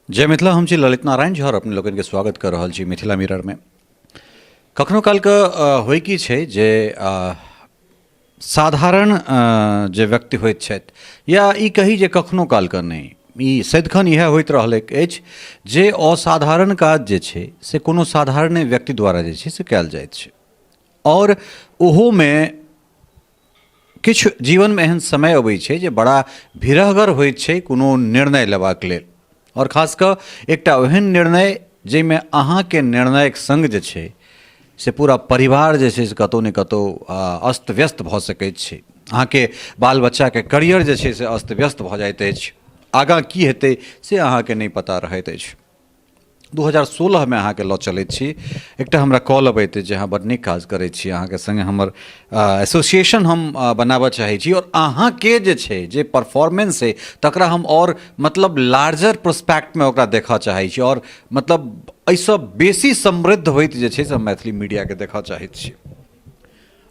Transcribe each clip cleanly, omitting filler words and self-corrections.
जय मिथिला। हम छी ललित नारायण झा और अपने लोकनिके स्वागत कर रहल छी मिथिला मिररमे। कखनो कालके होइ की छै जे साधारण जे व्यक्ति होइत छथि, या ई कही जे कखनो कालके नहि, ई सदिखन इएह होइत रहलैक अछि जे असाधारण काज जे छै से कोनो साधारणे व्यक्ति द्वारा जे छै से कयल जाइत छै। आओर ओहोमे किछु जीवनमे एहन समय अबै छै जे बड़ा भिरहगर होइत छै कोनो निर्णय लेबाक लेल, आओर खास कऽ एकटा ओहन निर्णय जाहिमे अहाँके निर्णयके सङ्ग जे छै से पूरा परिवार जे छै से कतहु ने कतहु अस्त व्यस्त भऽ सकैत छै। अहाँके बाल बच्चाके करियर जे छै से अस्त व्यस्त भऽ जाइत अछि, आगाँ की हेतै से अहाँके नहि पता रहैत अछि। 2016मे अहाँके लऽ चलैत छी, एकटा हमरा कॉल अबैत अछि जे अहाँ बड्ड नीक काज करै छी, अहाँके सङ्गे हमर एसोसिएशन हम बनाबऽ चाहै छी आओर अहाँके जे छै जे परफॉर्मेंस अइ तकरा हम आओर मतलब लार्जर प्रोस्पेक्टमे ओकरा देखऽ चाहै छी आओर मतलब एहिसँ बेसी समृद्ध होइत जे छै से हम मैथिली मीडियाके देखऽ चाहैत छी।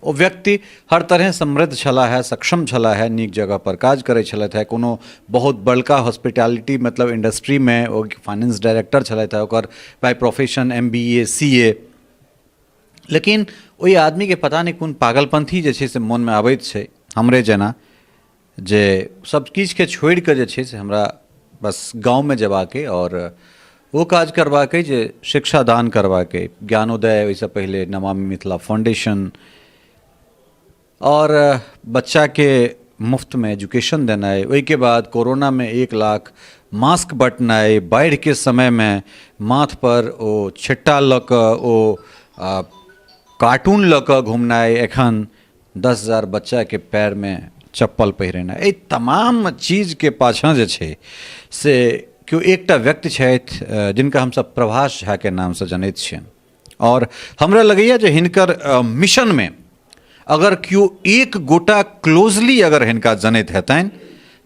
ओ व्यक्ति हर तरहे समृद्ध छलाह है, सक्षम छलाह है, नीक जगह पर काज करै छलथि है, कोनो बहुत बड़का हॉस्पिटैलिटी मतलब इंडस्ट्रीमे ओ फाइनेंस डायरेक्टर छलथि है, ओकर by profession M B A C A. लेकिन ओहि आदमीके पता नहि कोन पागलपंथी जे छै से मोनमे अबैत छै, हमरे जेना जे सब किछुके छोड़िकऽ जे छै से हमरा बस गाँवमे जेबाक अइ आओर ओ काज करबाक अइ जे शिक्षादान करबाक अइ। ज्ञानोदय, ओहिसँ पहिले नमामि मिथिला फाउंडेशन, आओर बच्चाके मुफ्तमे एजुकेशन देनाइ, ओहिके बाद कोरोनामे 1 लाख मास्क बँटनाइ, बाढ़िके समयमे माथपर ओ छिट्टा लऽ कऽ ओ कार्टून लऽ कऽ घुमनाइ, एखन 10,000 बच्चाके पैरमे चप्पल पहिरेनाइ, एहि तमाम चीजके पाछाँ जे छै से केओ एकटा व्यक्ति छथि जिनका हमसभ प्रभाष झाके नामसँ जनैत छियनि। आओर हमरा लगैए जे हिनकर मिशनमे अगर केओ एक गोटा क्लोजली अगर हिनका जनैत हेतनि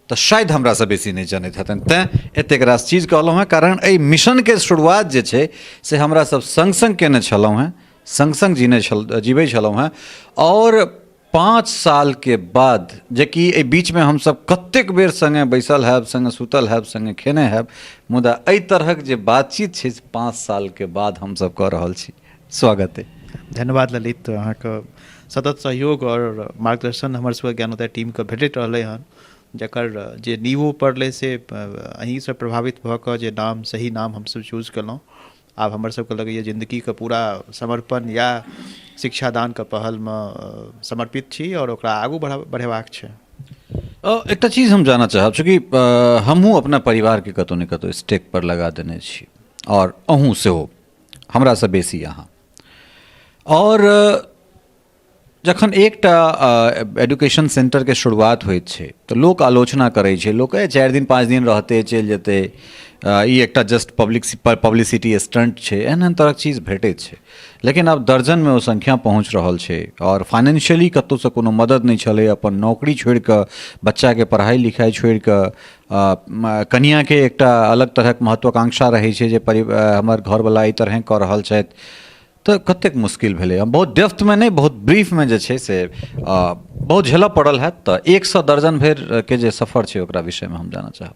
तऽ शायद हमरासँ बेसी नहि जनैत हेतनि, तैँ एतेक रास चीज कहलहुँ हेँ, कारण एहि मिशनके शुरुआत जे छै से हमरा सब सङ्ग सङ्ग केने छलहुँ हेँ, सङ्ग सङ्ग जीने छल जीबै छलहुँ हेँ। आओर 5 सालके बाद जेकि एहि बीचमे हमसब कतेक बेर सङ्गे बैसल हैब, सङ्गे सुतल हैब, सङ्गे खेने हैब, मुदा एहि तरहक जे बातचीत छै से 5 सालके बाद हमसब कऽ रहल छी। स्वागत अइ। धन्यवाद ललित, अहाँके सतत सहयोग आओर मार्गदर्शन हमर सबके ज्ञानोदय टीमके भेटैत रहलै हन, जकर जे नींवो पड़लै से अहीँसँ प्रभावित भऽ कऽ जे नाम सही नाम हमसब चूज केलहुँ। आब हमर सबके लगैए जिन्दगीके पूरा समर्पण या शिक्षादानके पहलमे समर्पित छी आओर ओकरा आगू बढ़ेबाक छै। एकटा चीज हम जानऽ चाहब, चूँकि हमहूँ अपना परिवारके कतहु ने कतहु स्टेक पर लगा देने छी आओर अहूँ सेहो, हमरासँ बेसी अहाँ, आओर जखन एकटा एजुकेशन सेंटरके शुरुआत होइत छै तऽ लोक आलोचना करै छै, लोक 4 दिन 5 दिन रहतै चलि जेतै, ई एकटा जस्ट पब्लिसिटी स्टंट छै, एहन एहन तरहक चीज भेटैत छै। लेकिन आब दर्जनमे ओ संख्या पहुँच रहल छै आओर फाइनेंशियली कतहुसँ कोनो मदद नहि छलै, अपन नौकरी छोड़िकऽ, बच्चाके पढ़ाइ लिखाइ छोड़िकऽ, कनिआँके एकटा अलग तरहक महत्वाकांक्षा रहै छै जे हमर घरवला एहि तरहेँ कऽ रहल छथि, तऽ कतेक मुश्किल भेलै। हम बहुत डेप्थमे नहि, बहुत ब्रीफमे जे छै से बहुत झेलऽ पड़ल हैत, तऽ 100 दर्जन भरिके जे सफर छै ओकरा विषयमे हम जानऽ चाहब।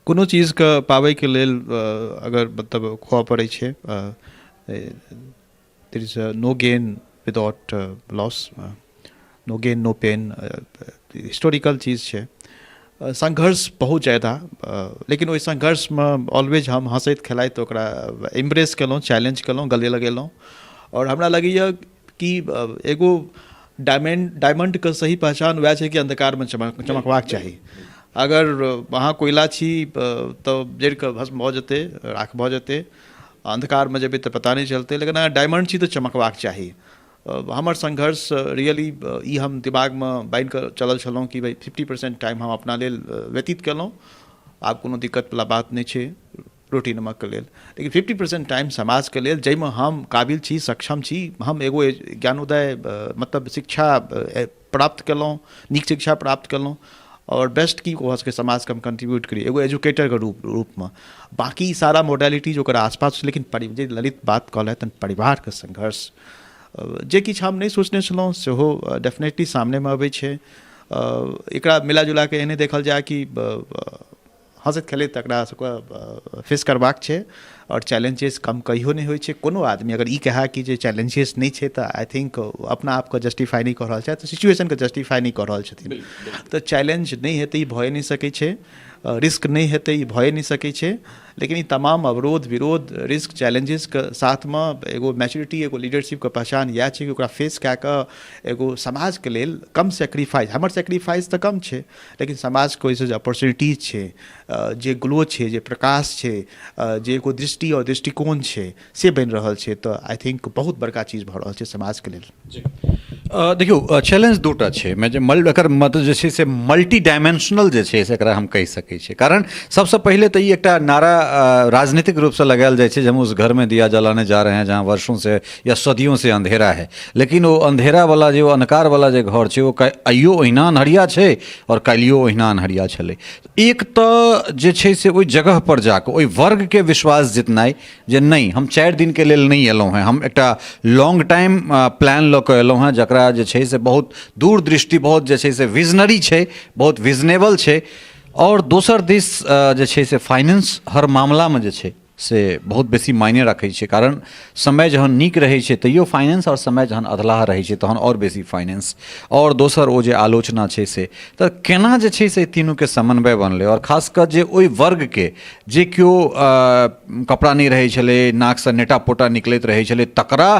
कोनो चीजके पाबैके लेल अगर मतलब खोअ पड़ै छै, there is no gain without loss, no gain no pain, historical चीज छै। संघर्ष बहुत ज्यादा, लेकिन ओहि संघर्षमे ऑलवेज हम हँसैत खेलाइत ओकरा एम्ब्रेस केलहुँ, चैलेंज केलहुँ, गले लगेलहुँ। आओर हमरा लगैए कि एगो डायमंडके सही पहचान वएह छै कि अन्धकारमे चमकबाक चाही। अगर अहाँ कोयला छी तऽ जरिकऽ भस्म भऽ जेतै, राख भऽ जेतै, अन्धकारमे जेबै तऽ पता नहि चलतै, लेकिन अगर डायमंड छी तऽ चमकबाक चाही। हमर संघर्ष रियली ई हम दिमागमे बान्हि कऽ चलल छलहुँ कि भाइ 50% टाइम हम अपना लेल व्यतीत केलहुँ, आब कोनो दिक्कतवला बात नहि छै रोटी नमकके लेल, लेकिन 50% टाइम समाजके लेल जाहिमे हम काबिल छी, सक्षम छी। हम एगो ज्ञानोदय मतलब शिक्षा प्राप्त केलहुँ, नीक शिक्षा प्राप्त केलहुँ आओर बेस्ट की भऽ सकै समाजके हम कंट्रीब्यूट करी एगो एजुकेटरके रूपमे। बाँकी सारा मोडेलिटीज ओकर आसपास, लेकिन जे ललित बात कहलथि तहन परिवारके संघर्ष जे किछु हम नहि सोचने छलहुँ सेहो डेफिनेटली सामनेमे अबै छै। एकरा मिला जुलाके एहने देखल जाय कि हँसैत खेलैत एकरा सबके फेस करबाक छै। आओर चैलेंजेस कम कहियो नहि होइ छै। कोनो आदमी अगर ई कहए कि जे चैलेंजेस नहि छै तऽ I think अपना आपके जस्टिफाइ नहि कऽ रहल छथि, सिचुएशनके जस्टिफाइ नहि कऽ रहल छथिन। तऽ चैलेंज नहि हेतै ई भए नहि सकै छै, रिस्क नहि हेतै ई भए नहि सकै छै। लेकिन ई तमाम अवरोध, विरोध, रिस्क, चैलेंजेसके साथमे एगो मैच्योरिटी, एगो लीडरशिपके पहचान इएह छै कि ओकरा फेस कए कऽ एगो समाजके लेल कम सेक्रीफाइस, हमर सेक्रीफाइस तऽ कम छै लेकिन समाजके ओहिसँ जे अपॉर्चुनिटीज छै, जे ग्लो छै, जे प्रकाश छै, जे एगो दृष्टि आओर दृष्टिकोण छै से बनि रहल छै। तऽ I think बहुत बड़का चीज भऽ रहल छै समाजके लेल। देखियौ, चैलेंज दूटा छै, जे एकर मतलब जे छै से मल्टी डायमेंशनल जे छै से एकरा हम कहि सकै छियै। कारण सबसँ पहिले तऽ ई एकटा नारा राजनीतिक रूपसँ लगायल जाइ छै जे हम उस घरमे दिया जलाने जा रहे हैं जहाँ वर्षों से या सदियों से अंधेरा है। लेकिन ओ अंधेरावला जे, ओ अन्धकारवला जे घर छै, ओ आइयो ओहिना अन्हरिया छै आओर काल्हियो ओहिना अन्हरिया छलै। एक तऽ जे छै से ओहि जगहपर जाकऽ ओहि वर्गके विश्वास जितनाइ जे नहि, हम 4 दिनके लेल नहि एलहुँ हेँ, हम एकटा लॉन्ग टाइम प्लान लऽ कऽ एलहुँ हेँ, जकरा जे छै से बहुत दूरदृष्टि, बहुत जे छै से विजनरी छै, बहुत विजनेबल छै। आओर दोसर दिस जे छै से फाइनेंस हर मामलामे जे छै से बहुत बेसी मायने राखै छै। कारण समय जहन नीक रहै छै तैयो फाइनेंस, आओर समय जहन अधलाह रहै छै तहन आओर बेसी फाइनेंस। आओर दोसर ओ जे आलोचना छै से तऽ केना जे छै से तीनूके समन्वय बनलै। आओर खास कऽ जे ओहि वर्गके जे केओ कपड़ा नहि रहै छलै, नाकसँ नेटा पोटा निकलैत रहै छलै, तकरा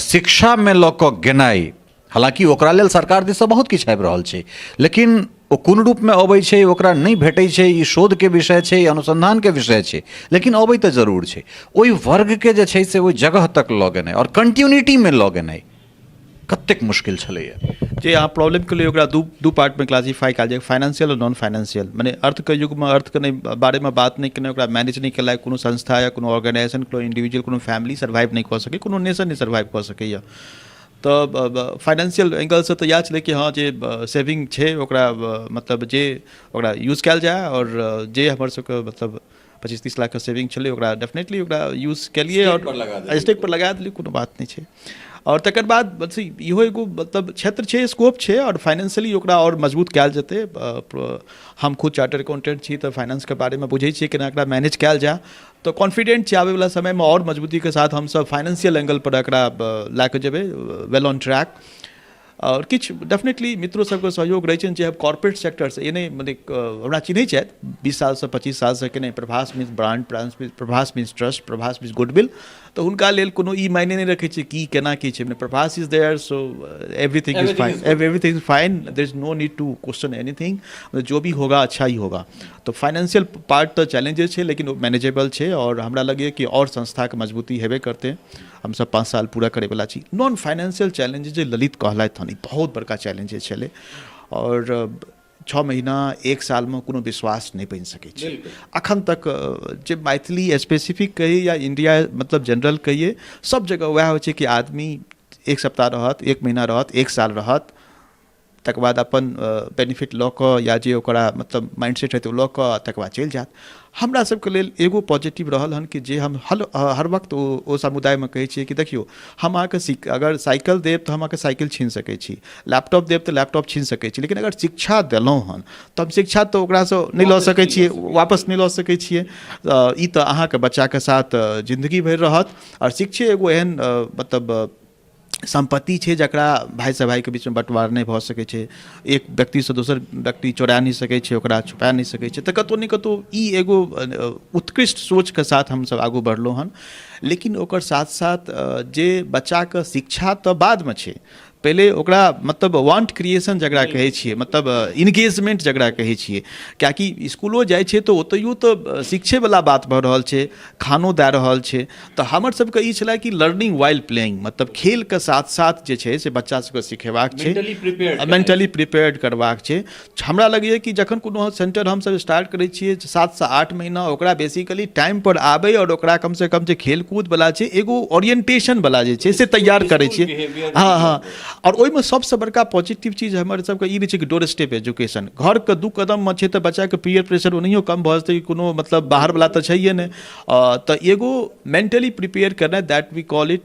शिक्षामे लऽ कऽ गेनाइ, हालाँकि ओकरा लेल सरकार दिससँ बहुत किछु आबि रहल छै लेकिन ओ कोन रूपमे अबै छै, ओकरा नहि भेटै छै, ई शोधके विषय छै, ई अनुसन्धानके विषय छै, लेकिन अबै तऽ जरूर छै। ओहि वर्गके जे छै से ओहि जगह तक लऽ गेनाइ आओर कंटिन्यूटीमे लऽ गेनाइ कतेक मुश्किल छलैए। जे अहाँ प्रॉब्लमके लिए ओकरा दू पार्टमे क्लासीफाइ कयल जाय, फाइनेंशियल आओर नॉन फाइनेंशियल। मने अर्थके युगमे अर्थके नहि बारेमे बात नहि केनाइ, ओकरा मैनेज नहि केनाइ, कोनो संस्था या कोनो ऑर्गेनाइजेशन, कोनो इंडिविजुअल, कोनो फैमिली सर्वाइव नहि कऽ सकैए, कोनो नेशन नहि सर्वाइव कऽ सकैए। तऽ फाइनेंशियल एंगलसँ तऽ इएह छलै कि हँ, जे सेविंग छै ओकरा मतलब जे ओकरा यूज कयल जाय, आओर जे हमर सबके मतलब 25-30 लाखके सेविंग छलै ओकरा डेफिनेटली ओकरा यूज केलियै आओर स्टेक पर लगा देलियै, कोनो बात नहि छै। आओर तकर बाद बस इहो एगो मतलब क्षेत्र छै, स्कोप छै, आओर फाइनेंशियली ओकरा आओर मजबूत कयल जेतै। हम खुद चार्टर अकाउंटेंट छी तऽ फाइनेंसके बारेमे बुझै छियै केना एकरा मैनेज कयल जाय, तऽ कॉन्फिडेंट छी आबैवला समयमे आओर मजबूतीके साथ हमसब फाइनेंशियल एंगलपर एकरा लए कऽ जेबै, वेल ऑन ट्रैक। आओर किछु डेफिनेटली मित्रो सबके सहयोग रहै छनि जे कॉर्पोरेट सेक्टरसँ ई नहि मने हमरा चिन्है छथि 20 सालसँ 25 सालसँ कि नहि, Prabhas means brand, Prabhas means trust, Prabhas means goodwill. तऽ हुनका लेल कोनो ई मायने नहि रखै छै कि केना की छै, Prabhas is there so everything is fine, everything is fine, there is no need to question anything, जो भी होगा अच्छा ही होगा। तऽ फाइनेंशियल पार्ट तऽ चैलेंजेस छै लेकिन ओ मैनेजेबल छै। आओर हमरा लगैए कि आओर संस्थाके मजबूती हेबे करतै, हमसब 5 साल पूरा करैवला छी। नॉन फाइनेंशियल चैलेंज जे ललित कहलथि हन, ई बहुत बड़का चैलेंजेस छलै। आओर 6 महीना 1 सालमे कोनो विश्वास नहि बनि सकै छै। अखन तक जे मैथिली स्पेसिफिक कही या इंडिया मतलब जनरल कहिए, सब जगह वएह होइ छै कि आदमी 1 सप्ताह रहत, 1 महीना रहत, 1 साल रहत, तकर बाद अपन बेनिफिट लऽ कऽ या जे ओकरा मतलब माइंड सेट हेतै ओ लऽ कऽ तकर बाद चलि जायत। हमरा सबके लेल एगो पॉजिटिव रहल हन कि जे हम हर वक्त ओ समुदायमे कहै छियै कि देखियौ, हम अहाँके अगर साइकिल देब तऽ हम अहाँके साइकिल छीन सकै छी, लैपटॉप देब तऽ लैपटॉप छीन सकै छी, लेकिन अगर शिक्षा देलहुँ हन तऽ हम शिक्षा तऽ ओकरासँ नहि लऽ सकै छियै, वापस नहि लऽ सकै छियै। ई तऽ अहाँके बच्चाके साथ जिन्दगी भरि रहत। आओर शिक्षे एगो एहन मतलब सम्पत्ति छै जकरा भाइसँ भाइके बीचमे बँटवार नहि भऽ सकै छै, एक व्यक्तिसँ दोसर व्यक्ति चोरा नहि सकै छै, ओकरा छुपा नहि सकै छै। तऽ कतहु ने कतहु ई एगो उत्कृष्ट सोचके साथ हमसभ आगू बढ़लहुँ हन। लेकिन ओकर साथ साथ जे बच्चाके शिक्षा तऽ बादमे छै, पहिले ओकरा मतलब वांट क्रिएशन जकरा कहै छियै, मतलब इन्गेजमेंट जकरा कहै छियै, किएकि इसकुलो जाइ छै तऽ ओतहियो तऽ शिक्षेवला बात भऽ रहल छै, खानो दए रहल छै। तऽ हमर सबके ई छलै कि लर्निंग वाइल प्लेइंग, मतलब खेलके साथ साथ जे छै से बच्चा सबके सिखेबाक छै, मेंटली प्रिपेयर्ड करबाक छै। हमरा लगैए कि जखन कोनो सेंटर हमसब स्टार्ट करै छियै 7 से 8 महीना ओकरा बेसिकली टाइमपर आबै आओर ओकरा कमसँ कम जे खेलकूदवला छै एगो ओरिएंटेशनवला जे छै से तैयार करै छियै। हँ हँ, आओर ओहिमे सबसँ बड़का पॉजिटिव चीज हमर सबके ई रहै छै कि डोर स्टेप एजुकेशन, घरके 2 कदममे छै तऽ बच्चाके पीयर प्रेशर ओनाहियो कम भऽ जेतै, कोनो मतलब बाहरवला तऽ छैहे नहि। तऽ एगो मेंटली प्रिपेयर करनाइ, that we call it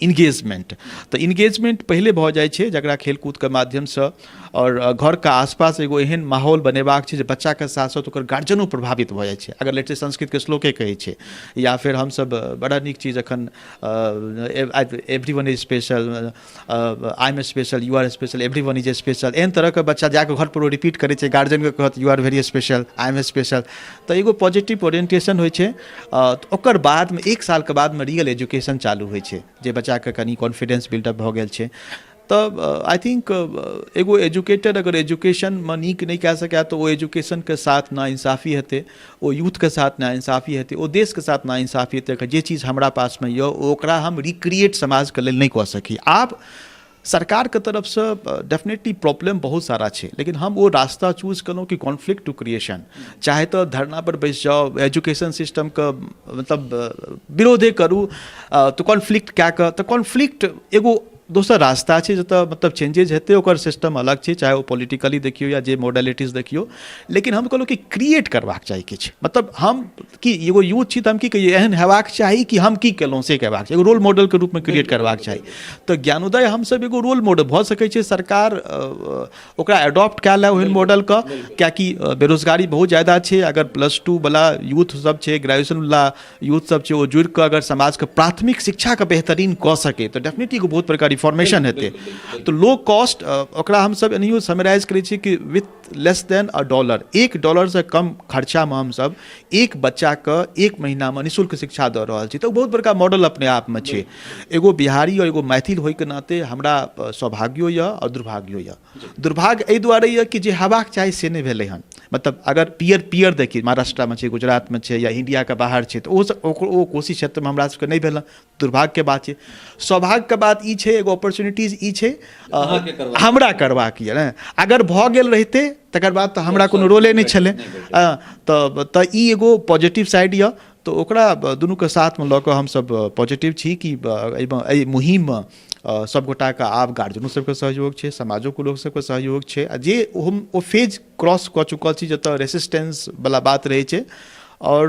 engagement. तऽ इंगेजमेंट पहिले भऽ जाइ छै जकरा खेलकूदके माध्यमसँ, आओर घरके आसपास एगो एहन माहौल बनेबाक छै जे बच्चाके साथ साथ ओकर गार्जियनो प्रभावित भऽ जाइ छै। अगर लेट से संस्कृतके श्लोके कहै छै, या फेर हमसब बड़ा नीक चीज एखन everyone is special, I am special, you are special, everyone is special, एहन तरहके बच्चा जाकऽ घरपर ओ रिपीट करै छै, गार्जियनके कहत you are very special, I am special. तऽ एगो पॉजिटिव ओरिएंटेशन होइ छै। तऽ ओकर बादमे 1 सालके बादमे रियल एजुकेशन चालू होइ छै, जे बच्चाके कनि कॉन्फिडेंस बिल्डअप भऽ गेल छै। तऽ I think एगो एजुकेटर अगर एजुकेशनमे नीक नहि कए सकए तऽ ओ एजुकेशनके साथ नाइंसाफी हेतै, ओ यूथके साथ नाइंसाफी हेतै, ओ देशके साथ नाइंसाफी हेतै। जे चीज हमरा पासमे यऽ ओकरा हम रिक्रिएट समाजके लेल नहि कऽ सकी। आब सरकारके तरफसँ डेफिनेटली प्रॉब्लम बहुत सारा छै, लेकिन हम ओ रास्ता चूज केलहुँ कि कॉन्फ्लिक्ट टू क्रिएशन। चाहे तऽ धरना पर बैस जाउ, एजुकेशन सिस्टमके मतलब विरोधे करू, तऽ कॉन्फ्लिक्ट कए कऽ, तऽ कॉन्फ्लिक्ट एगो दोसर रास्ता छै जतऽ मतलब चेंजेज हेतै, ओकर सिस्टम अलग छै, चाहे ओ पॉलिटिकली देखियौ या जे मोडलिटीज देखियौ। लेकिन हम कहलहुँ कि क्रिएट करबाक चाही किछु, मतलब हम की एगो यूथ छी तऽ हम की कहियै, एहन हेबाक चाही कि हम की केलहुँ से कहबाक चाही, एगो रोल मॉडलके रूपमे क्रिएट करबाक चाही। तऽ ज्ञानोदय हमसब एगो रोल मॉडल भऽ सकै छै, सरकार ओकरा एडॉप्ट कए लए ओहन मॉडलके, किएकि बेरोजगारी बहुत ज्यादा छै। अगर +2 वला यूथ सब छै, ग्रेजुएशन वला यूथ सब छै, ओ जुड़ि कऽ अगर समाजके प्राथमिक शिक्षाके बेहतरीन कऽ सकै तऽ डेफिनेटली एगो बहुत बड़का रिफॉर्मेशन हेतै। तऽ लो कॉस्ट ओकरा हमसब एनाहियो समराइज करै छियै कि with less than a dollar, $1 कम खर्चामे हमसब एक बच्चाके 1 महीनामे निःशुल्क शिक्षा दऽ रहल छी। तऽ ओ बहुत बड़का मॉडल अपने आपमे छै। एगो बिहारी आओर एगो मैथिल होइके नाते हमरा सौभाग्यो यऽ आओर दुर्भाग्यो यऽ। दुर्भाग्य एहि दुआरे यऽ कि जे हेबाक चाही से नहि भेलै हन। मतलब अगर पीयर पीयर देखी, महाराष्ट्रमे छै, गुजरातमे छै या इण्डियाके बाहर छै, तऽ ओहो ओ कोशी क्षेत्रमे हमरा सबके नहि भेल हन, दुर्भाग्यके बात छै। सौभाग्यके बात ई छै, एगो अपॉर्चुनिटीज ई छै हमरा करबाक यऽ ने, अगर भऽ गेल रहितै तकर बाद तऽ हमरा कोनो रोले नहि छलै। तऽ ई एगो पॉजिटिव साइड यऽ, तऽ ओकरा दुनूके साथमे लऽ कऽ हमसब पॉजिटिव छी कि एहिमे एहि मुहिममे सबगोटाके आब गार्जियनो सबके सहयोग छै, समाजोके लोक सबके सहयोग छै, आ जे हम ओ फेज क्रॉस कऽ चुकल छी जतऽ रेसिस्टेंसवला बात रहै छै। आओर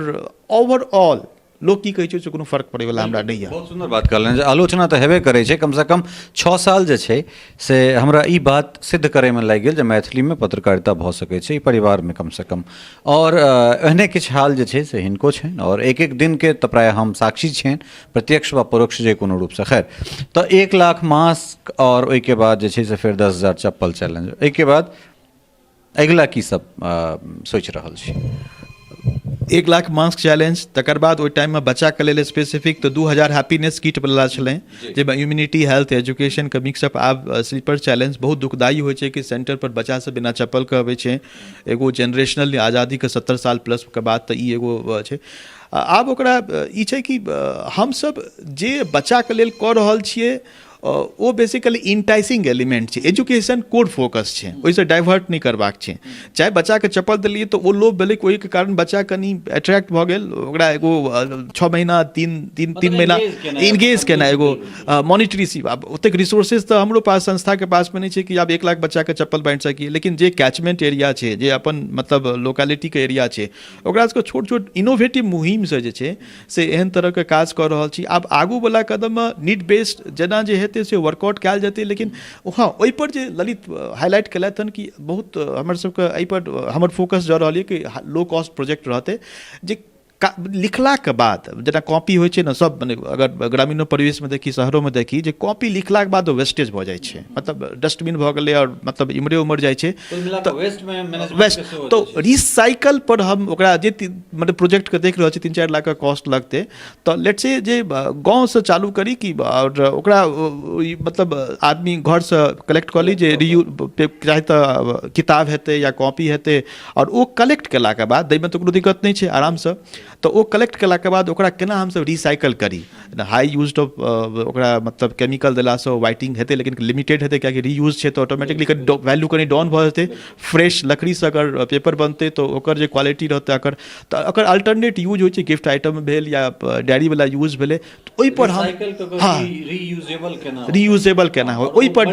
ओवरऑल लोक की कहै छै ओहिसँ कोनो फर्क पड़ैवला हमरा नहि यऽ। बहुत सुन्दर बात कहलनि जे आलोचना तऽ हेबे करै छै। कमसँ कम 6 साल जे छै से हमरा ई बात सिद्ध करैमे लागि गेल जे मैथिलीमे पत्रकारिता भऽ सकै छै, ई परिवारमे कमसँ कम। आओर एहने किछु हाल जे छै से हिनको छनि, आओर एक एक दिनके तऽ प्रायः हम साक्षी छियनि, प्रत्यक्ष वा परोक्ष जे कोनो रूपसँ। खैर, तऽ 1 लाख मास्क आओर ओहिके बाद जे छै से फेर 10,000 चप्पल चैलेंज, एहिके बाद अगिला की सब सोचि रहल छी? 1 लाख मास्क चैलेंज, तकर बाद ओहि टाइममे बच्चाके लेल स्पेसिफिक तऽ 2000 हैप्पीनेस किट वला छलै, जाहिमे इम्यूनिटी, हेल्थ, एजुकेशनके मिक्सअप। आब स्लीपर चैलेंज बहुत दुखदायी होइ छै कि सेंटर पर बच्चा सब बिना चप्पलके अबै छै। एगो जेनरेशनल आजादीके 70 साल प्लसके बाद तऽ ई एगो छै। आब ओकरा ई छै कि हमसब जे बच्चाके लेल कऽ रहल छियै ओ बेसिकली इंटाइसिंग एलिमेंट छै, एजुकेशन कोर फोकस छै, ओहिसँ डाइवर्ट नहि करबाक छै। चाहे बच्चाके चप्पल देलियै तऽ ओ लोभ भेलै, ओहिके कारण बच्चा कनि अट्रैक्ट भऽ गेल, ओकरा एगो 6 महीना 3 महीना इंगेज केनाइ, एगो मॉनिटरी सी। आब ओतेक रिसोर्सेज तऽ हमरो पास संस्थाके पासमे नहि छै कि आब 1 लाख बच्चाके चप्पल बाँटि सकी, लेकिन जे कैचमेंट एरिया छै, जे अपन मतलब लोकेलिटीके एरिया छै, ओकरा सबके छोट छोट इनोवेटिव मुहिमसँ जे छै से एहन तरहके काज कऽ रहल छी। आब आगूवला कदममे नीड बेस्ड जेना जे हेतै से वर्कआउट कयल जेतै। लेकिन हँ, ओहिपर जे ललित हाईलाइट केलथि हन कि बहुत हमर सबके एहिपर हमर फोकस जऽ रहल यऽ कि लो कॉस्ट प्रोजेक्ट रहतै, जे लिखलाके बाद जेना कॉपी होइ छै ने सब, मने अगर ग्रामीणो परिवेशमे देखी, शहरोमे देखी, जे कॉपी लिखलाके बाद ओ वेस्टेज भऽ जाइ छै, मतलब डस्टबिन भऽ गेलै आओर मतलब इम्हरे उम्हर जाइ छै, तऽ वेस्ट तऽ रिसाइकल पर हम ओकरा जे मतलब प्रोजेक्टके देख रहल छी 3-4 लाखके कॉस्ट लगतै, तऽ लेट से जे गाँवसँ चालू करी कि आओर ओकरा मतलब आदमी घरसँ कलेक्ट कऽ ली, जे रियू चाहे तऽ किताब हेतै या कॉपी हेतै, आओर ओ कलेक्ट केलाके बाद दैमे तऽ कोनो दिक्कत नहि छै आरामसँ, तऽ ओ कलेक्ट केलाके बाद ओकरा केना हमसभ रिसाइकल करी। हाई यूज ऑफ ओकरा मतलब केमिकल देलासँ वाइटिंग हेतै, लेकिन लिमिटेड हेतै, कियाकि रीयूज छै तऽ ऑटोमेटिकली कनि वैल्यू कनि डाउन भऽ जेतै। फ्रेश लकड़ीसँ अगर पेपर बनतै तऽ ओकर जे क्वालिटी रहतै अकर, तऽ अकर अल्टरनेट यूज होइ छै, गिफ्ट आइटम भेल या डायरीवला यूज भेलै, तऽ ओहिपर हम रीयूजेबल केना हो ओहिपर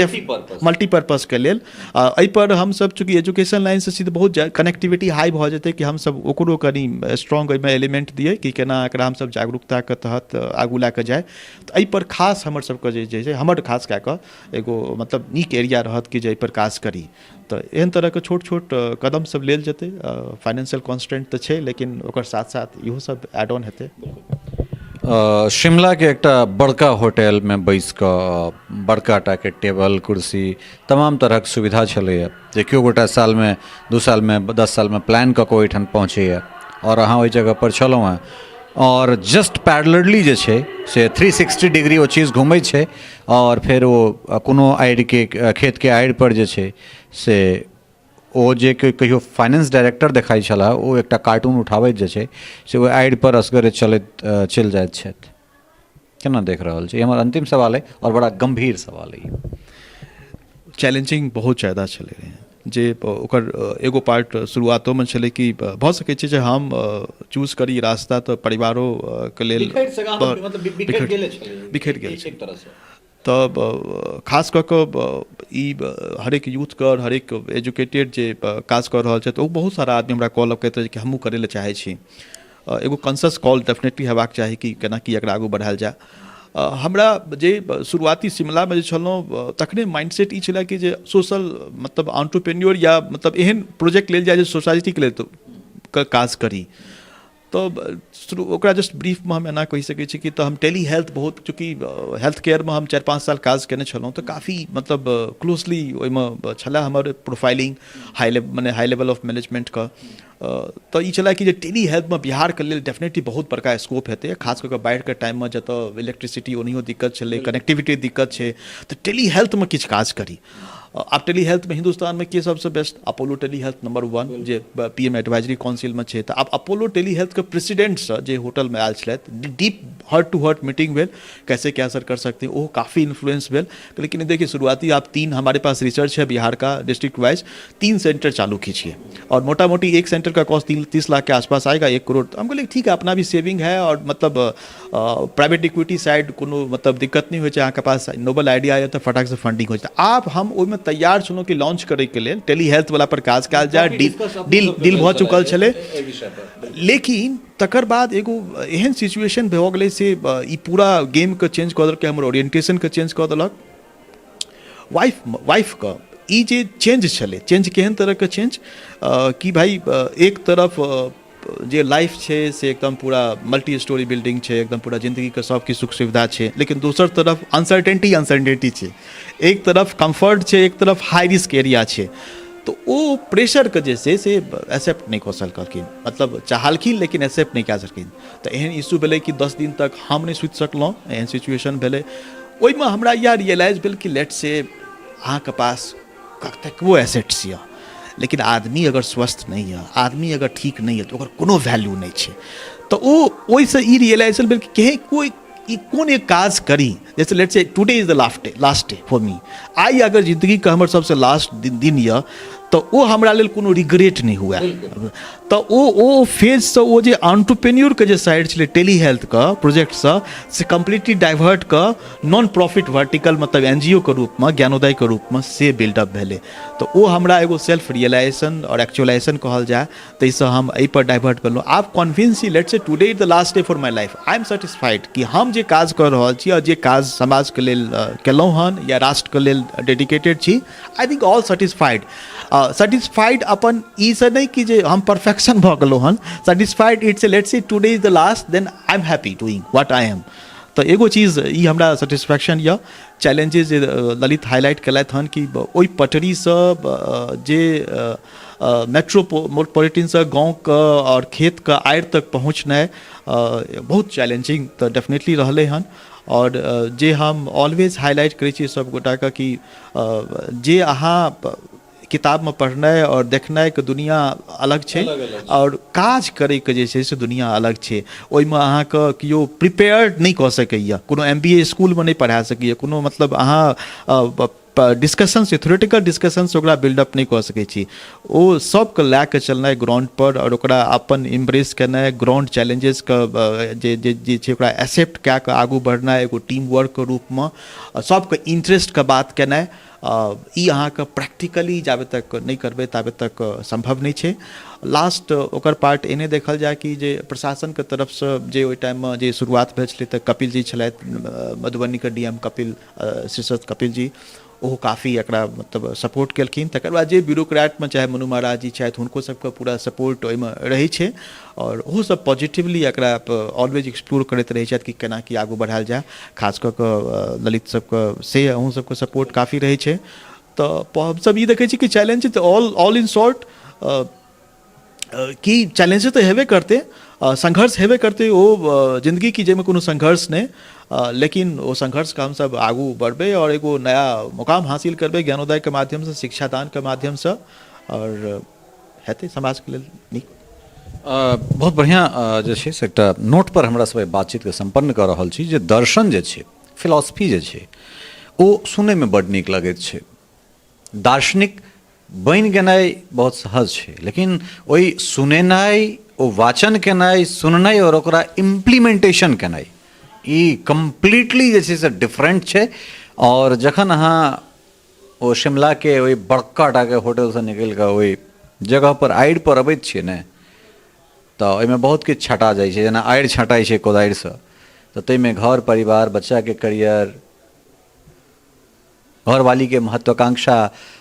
मल्टीपर्पजके लेल एहिपर हमसभ चूँकि एजुकेशन लाइनसँ छी तऽ बहुत कनेक्टिविटी हाई भऽ जेतै कि हमसभ ओकरो कनि स्ट्रॉन्ग ओहिमे एलिमेन्ट दियै कि केना एकरा हमसभ जागरूकताके तहत आगू लए कऽ जाय। तऽ एहिपर खास हमर सबके जे छै, हमर खास कए कऽ एगो मतलब नीक एरिया रहत कि जे एहिपर काज करी। तऽ एहन तरहके छोट छोट कदम सब लेल जेतै। फाइनेंशियल कॉन्स्टेंट तऽ छै, लेकिन ओकर साथ साथ इहो सब एड ऑन हेतै। शिमलाके एकटा बड़का होटलमे बैस कऽ बड़का टाके टेबल कुर्सी तमाम तरहक सुविधा छलैए, जे केओ गोटा सालमे 2 सालमे 10 सालमे प्लान कऽ कऽ ओहिठाम पहुँचैए, आओर अहाँ ओहि जगहपर छलहुँ हेँ आओर जस्ट पैरलरली जे छै से 360 डिग्री ओ चीज घुमै छै, आओर फेर ओ कोनो आड़िके खेतके आड़िपर जे छै से ओ जे कहियो फाइनेंस डायरेक्टर देखाइ छलाह, ओ एकटा कार्टून उठाबैत जे छै से ओहि आड़िपर असगरे चलैत चलि जाइत छथि। केना देख रहल छी? हमर अंतिम सवाल अइ आओर बड़ा गम्भीर सवाल अइ। चैलेंजिंग बहुत ज्यादा छलै, जे ओकर एगो पार्ट शुरुआतोमे छलै कि भऽ सकै छै जे हम चूज करी रास्ता तऽ परिवारोके लेल बिखरि गेल छै। तऽ खास कऽ कऽ ई हरेक यूथके आओर हरेक एजुकेटेड जे काज कऽ रहल छथि, ओ बहुत सारा आदमी हमरा कॉल अप करैत रहै कि हमहूँ करै लए चाहै छी। एगो कॉन्सस कॉल डेफिनेटली हेबाक चाही कि केना की एकरा आगू बढ़ायल जाय। हमरा जे शुरुआती शिमलामे जे छलहुँ तखने माइंडसेट ई छलै कि जे सोशल मतलब ऑन्टरप्रेन्योर या मतलब एहन प्रोजेक्ट लेल जाय जे सोसाइटीके लेल काज करी। तऽ शुरू ओकरा जस्ट ब्रीफमे हम एना कहि सकै छी कि तऽ हम टेली हेल्थ बहुत, चूँकि हेल्थ केयरमे हम 4-5 साल काज केने छलहुँ, तऽ काफी मतलब क्लोजली ओहिमे छलै हमर प्रोफाइलिंग हाई लेवल, मने हाई लेवल ऑफ मैनेजमेंटके। तऽ ई छलै कि जे टेली हेल्थमे बिहारके लेल डेफिनेटली बहुत बड़का स्कोप हेतै, खास कऽ कऽ बाढ़िके टाइममे जतऽ इलेक्ट्रिसिटी ओनाहियो दिक्कत छलै, कनेक्टिविटी दिक्कत छै, तऽ टेली हेल्थमे किछु काज करी। आब टेली हेल्थमे हिन्दुस्तानमे के सबसँ best? Apollo tele health number 1, J P M advisory काउंसिलमे छै। तऽ आब अपोलो टेली हेल्थके प्रेसिडेंटसँ जे होटलमे आयल छलथि, deep heart to heart meeting भेल, कैसे क्या सर कर सकते हैं, ओहो काफ़ी इन्फ्लुएंस भेल। लेकिन देखिए शुरुआती आप 3 हमारे पास रिसर्च है बिहार का डिस्ट्रिक्ट वाइज 3 सेंटर चालू कीजिए और मोटा मोटी एक सेंटर का कॉस्ट 30 लाख के आसपास आएगा, 1 करोड़। तो हम बोले ठीक है, अपना भी सेविंग है और मतलब प्राइवेट इक्विटी साइड कोनो मतलब दिक्कत नहीं होइ छै, अहाँके पास नोबल आइडिया यऽ तऽ फटाक से फंडिंग होइ छै। आब हम ओहिमे तैयार छलहुँ कि लॉन्च करैके लेल टेली हेल्थ वाला पर काज कयल जाय, डील डील डील भऽ चुकल छलै। लेकिन तकर बाद एगो एहन सिचुएशन भऽ गेलै से ई पूरा गेमके चेंज कऽ देलकै, हमर ओरिएंटेशनके चेंज कऽ देलक। वाइफके ई जे चेंज छलै, चेंज केहन तरहके चेंज कि भाइ एक तरफ जे लाइफ छै से एकदम पूरा मल्टी स्टोरी बिल्डिंग छै, एकदम पूरा जिन्दगीके सब किछु सुख सुविधा छै, लेकिन दोसर तरफ अनसर्टेनिटी अनसर्टेनिटी छै, एक तरफ कम्फर्ट छै, एक तरफ हाई रिस्क एरिया छै। तऽ ओ प्रेशरके जे छै से एक्सेप्ट नहि कऽ सकलखिन, मतलब चाहलखिन लेकिन एक्सेप्ट नहि कए सकलखिन। तऽ एहन इशू भेलै कि 10 दिन तक हम नहि सुति सकलहुँ, एहन सिचुएशन भेलै। ओहिमे हमरा इएह रियलाइज भेल कि लेट से अहाँके पास कतेकबो एसेट्स यऽ, लेकिन आदमी अगर स्वस्थ नहि यऽ, आदमी अगर ठीक नहि यऽ, तऽ ओकर कोनो वैल्यू नहि छै। तऽ ओ ओहिसँ ई रियलाइजेशन भेल कि केहन कोइ ई कोन एक काज करी, जैसे let's say today is the last day, last day for me, आइ अगर जिन्दगीके हमर सबसँ लास्ट दिन यऽ तऽ ओ हमरा लेल कोनो रिग्रेट नहि हुए। तऽ ओ फेजसँ ओ जे ऑन्टरप्रेन्योरके जे साइड छलै टेली हेल्थके प्रोजेक्टसँ से कम्प्लीटली डाइवर्ट कऽ नॉन प्रॉफिट वर्टिकल मतलब एन जी ओ के रूपमे, ज्ञानोदयके रूपमे से बिल्डअप भेलै। तऽ ओ हमरा एगो सेल्फ रियलाइजेशन आओर एक्चुअलाइजेशन कहल जाय, ताहिसँ हम एहिपर डाइवर्ट भेलहुँ। आब कॉन्विन्स छी let's say today is the last day for my life, I am satisfied कि हम जे काज कऽ रहल छी आओर जे काज समाजके लेल केलहुँ हन या राष्ट्रके लेल डेडिकेटेड छी, I think all satisfied. Satisfied अपन ईसँ नहि कि जे हम परफेक्शन भऽ गेलहुँ हन, satisfied it's let's say today is the last, then I am happy doing what I am. तऽ एगो चीज ई हमरा सेटिस्फैक्शन यऽ। चैलेंजेस जे ललित हाईलाइट केलथि हन कि ओहि पटरीसँ जे मेट्रोपोलिटनसँ गाँवके आओर खेतके आड़ि तक पहुँचनाइ बहुत चैलेंजिंग तऽ डेफिनेटली रहलै हन। आओर जे हम ऑलवेज हाईलाइट करै छियै सब गोटाके कि जे अहाँ किताबमे पढ़नाइ आओर देखनाइके दुनिया अलग छै आओर काज करैके जे छै से दुनिया अलग छै। ओहिमे अहाँके केओ प्रिपेयर्ड नहि कऽ सकैए, कोनो एम बी ए इसकुलमे नहि पढ़ा सकैए, कोनो मतलब अहाँ डिस्कशनसँ, थ्योरेटिकल डिस्कशनसँ ओकरा बिल्डअप नहि कऽ सकै छी। ओ सबके लए कऽ चलनाइ ग्राउंडपर आओर ओकरा अपन इम्ब्रेस केनाइ, ग्राउंड चैलेंजेसके जे जे जे छै ओकरा एक्सेप्ट कए कऽ आगू बढ़नाइ, एगो टीम वर्कके रूपमे सबके इंट्रेस्टके बात केनाइ, ई अहाँके प्रैक्टिकली जाबे तक नहि करबै ताबे तक सम्भव नहि छै। लास्ट ओकर पार्ट एहने देखल जाय कि जे प्रशासनके तरफसँ जे ओहि टाइममे जे शुरुआत भेल छलै, तऽ कपिल जी छलथि मधुबनीके डी एम, कपिल शीर्षस्थ कपिल जी, ओहो काफी एकरा मतलब सपोर्ट केलखिन। तकर बाद जे ब्यूरोक्रेटमे चाहे मनु महाराज जी छथि, हुनको सबके पूरा सपोर्ट ओहिमे रहै छै आओर ओहो सब पॉजिटिवली एकरा ऑलवेज एक्सप्लोर करैत रहै छथि कि केना की आगू बढ़ायल जाय। खास कऽ कऽ ललित सबके से अहूँ सबके सपोर्ट काफी रहै छै। तऽ हमसब ई देखै छी कि चैलेंज तऽ ऑल इन शॉर्ट कि चैलेंज तऽ हेबे करतै, संघर्ष हेबे करतै। ओ जिन्दगी की जाहिमे कोनो संघर्ष नहि, लेकिन ओ संघर्षके हमसब आगू बढ़बै आओर एगो नया मुकाम हासिल करबै ज्ञानोदयके माध्यमसँ, शिक्षादानके माध्यमसँ, आओर हेतै समाजके लेल नीक। बहुत बढ़िआँ जे छै से एकटा नोटपर हमरा सब बातचीतके सम्पन्न कऽ रहल छी जे दर्शन जे छै, फिलॉसफी जे छै, ओ सुनैमे बड्ड नीक लगैत छै। दार्शनिक बनि गेनाइ बहुत सहज छै, लेकिन ओहि सुनेनाइ, ओ वाचन केनाइ, सुननाइ आओर ओकरा इम्प्लीमेंटेशन केनाइ, ई कम्प्लीटली जे छै से डिफरेंट छै। आओर जखन अहाँ ओ शिमलाके ओहि बड़का टाके होटलसँ निकलि कऽ ओहि जगहपर आड़िपर अबैत छियै ने, तऽ ओहिमे बहुत किछु छँटा जाइ छै, जेना आड़ि छँटाइ छै कोदारिसँ। तऽ ताहिमे घर परिवार, बच्चाके करियर, घरवालीके महत्वाकांक्षा,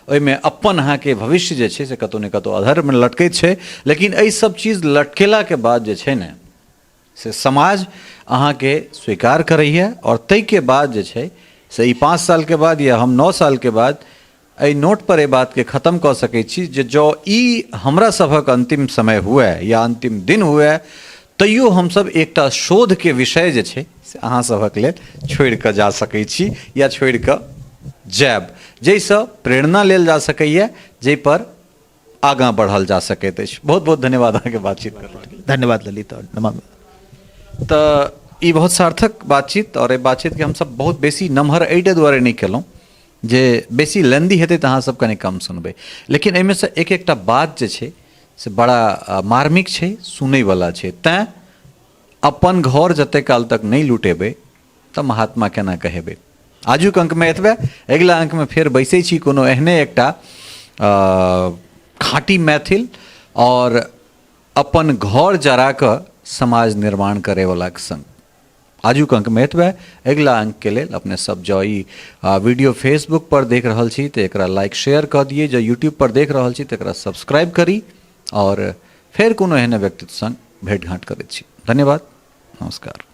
ओहिमे अपन अहाँके भविष्य जे छै से कतहु ने कतहु अधरमे लटकैत छै। लेकिन एहि सब चीज लटकेलाके बाद जे छै ने से समाज अहाँके स्वीकार करैए, आओर ताहिके बाद जे छै से ई 5 सालके बाद या हम 9 सालके बाद एहि नोटपर एहि बातके खतम कऽ सकै छी जे जँ ई हमरा सभक अन्तिम समय हुए या अन्तिम दिन हुए, तैयो हमसभ एकटा शोधके विषय जे छै से अहाँ सभक लेल छोड़ि कऽ जा सकै छी या छोड़ि कऽ जायब, जाहिसँ प्रेरणा लेल जा सकैए, जाहिपर आगाँ बढ़ल जा सकैत अछि। बहुत बहुत धन्यवाद अहाँके बातचीत करबाक। धन्यवाद ललित और नमामि। तऽ ई बहुत सार्थक बातचीत, आओर एहि बातचीतके हमसभ बहुत बेसी नमहर एहि दुआरे नहि केलहुँ जे बेसी लेंदी हेतै तऽ अहाँसभ कनि कम सुनबै, लेकिन एहिमे सँ एक एकटा बात जे छै से बड़ा मार्मिक छै, सुनैवला छै। तैँ अपन घर जते काल तक नहि लुटेबै तऽ महात्मा केना कहेबै। आजुक अङ्कमे एतबे। अगिला अङ्कमे फेर बैसै छी कोनो एहने एकटा खाँटी मैथिल आओर अपन घर जरा कऽ समाज निर्माण करैवलाके सङ्ग। आजुक अङ्कमे एतबे। अगिला अङ्कके लेल अपने सब जँ ई वीडियो फेसबुक पर देख रहल छी तऽ एकरा लाइक शेयर कऽ दियै, जँ यूट्यूब पर देख रहल छी तऽ एकरा सब्सक्राइब करी, आओर फेर कोनो एहने व्यक्तित्व सङ्ग भेँट घाँट करैत छी। धन्यवाद, नमस्कार।